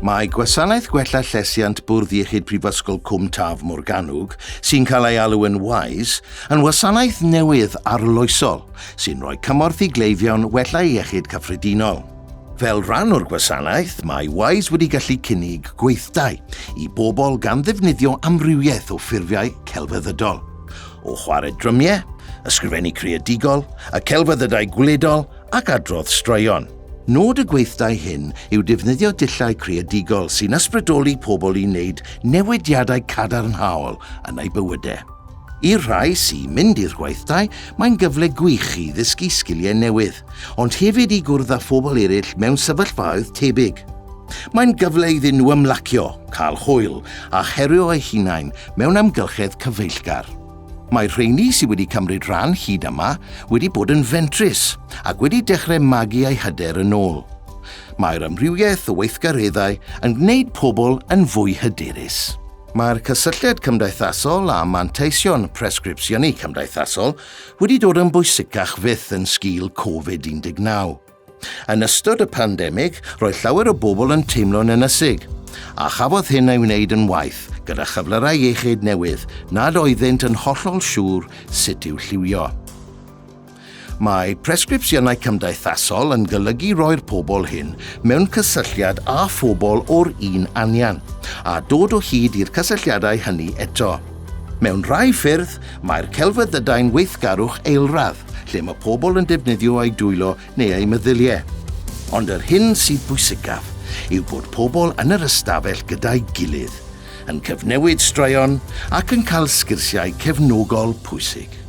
Mae Gwasanaeth Gwella Llesiant Bwrdd Iechyd Prifysgol Cwm Taf Morgannwg, sy'n cael ei alw yn WISE, yn wasanaeth newydd arloesol sy'n rhoi cymorth i gleifion wella iechyd cyffredinol. Fel rhan o'r gwasanaeth, mae WISE wedi gallu cynnig gweithdai i bobl gan ddefnyddio amrywiaeth o ffurfiau celfyddydol, o chwarae drymiau, ysgrifennu creadigol, y celfyddydau gwledol ac adrodd straeon. Nod y gweithdai hyn yw defnyddio dulliau creadigol sy'n ysbrydoli pobl i wneud newidiadau cadarnhaol yn eu bywydau. I'r rhai sy'n mynd i'r gweithdai, mae'n gyfle gwych i ddysgu sgiliau newydd, ond hefyd i gwrdd â phobl eraill mewn sefyllfaoedd tebyg. Mae'n gyfle iddyn nhw ymlacio, cael hwyl, a herio eu hunain mewn amgylchedd cyfeillgar. Mae'r rheini sydd wedi cymryd rhan hyd yma wedi bod yn fentrus ac wedi dechrau magu eu hyder yn ôl. Mae'r amrywiaeth o weithgareddau yn gwneud pobl yn fwy hyderus. Mae'r cysylltiad cymdeithasol a manteision presgripsiynu cymdeithasol wedi dod yn bwysicach fyth yn sgil Covid-19. Yn ystod y pandemig, roedd llawer o bobl yn teimlo'n ynysig, a chafodd hyn ei wneud yn waeth gyda chyflyrau iechyd newydd nad oeddynt yn hollol siŵr sut i'w lliwio. Mae presgripsiynau cymdeithasol yn golygu roi'r pobl hyn mewn cysylltiad â phobl o'r un anian, a dod o hyd i'r cysylltiadau hynny eto. Mewn rhai ffyrdd, mae'r celfyddydau'n weithgarwch eilradd, lle mae pobl yn defnyddio eu dwylo neu eu meddyliau. Ond yr hyn sydd bwysicaf yw bod pobl yn yr ystafell gyda'i gilydd, yn cyfnewid straeon ac yn cael sgyrsiau cefnogol pwysig.